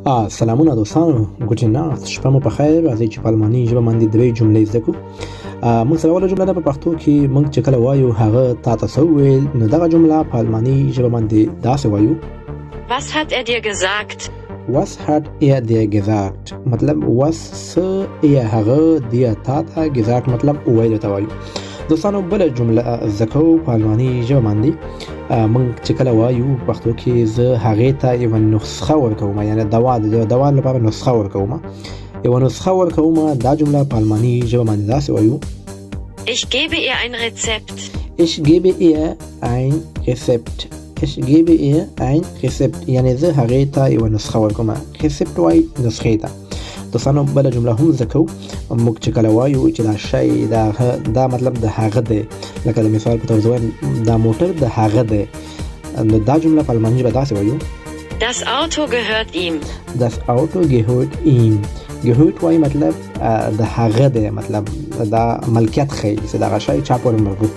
سلامونه دوستانو، gute Nacht، شپه مو په خیر. راځئ چې په الماني ژبه باندې درې جملې زده کړو. موږ سره اوله جمله ده په پښتو کې، موږ چې کله وایو هغه تا ته څه وویل، نو دغه جمله په الماني ژبه باندې داسې وایو: Was hat er dir gesagt? Was hat er dir gesagt؟ مطلب was څه، er هغه، dir تا ته، gesagt مطلب وویل ته وایو. دوستانو، بله جمله زده کوو په الماني ژبه باندې. موږ چې کله وایو پښتو کې زه هغې ته یوه نسخه ورکوم، یعنې دوا، د دوا لپاره نسخه ورکوم، یوه نسخه ورکوم، دا جمله په الماني ژبه باندې داسې وایو: Ich gebe ihr ein Rezept. Ich gebe ihr ein Rezept. Ich gebe ihr ein Rezept، یعنې زه هغې ته یوه نسخه ورکوم. Rezept وایي نسخې ته. دوستانو، بله جمله هم زده کوو. موږ چې کله وایو چې دا شی دا مطلب د هغه دی، لکه د مثال په تور زه وایم دا موټر د هغه دی، نو دا جمله په الماني ژبه داسې وایو: Das Auto gehört ihm. Das Auto gehört ihm. gehört وایي مطلب د هغه دی، مطلب دا ملکیت ښیي چې دغه شی چا پورې مربوط.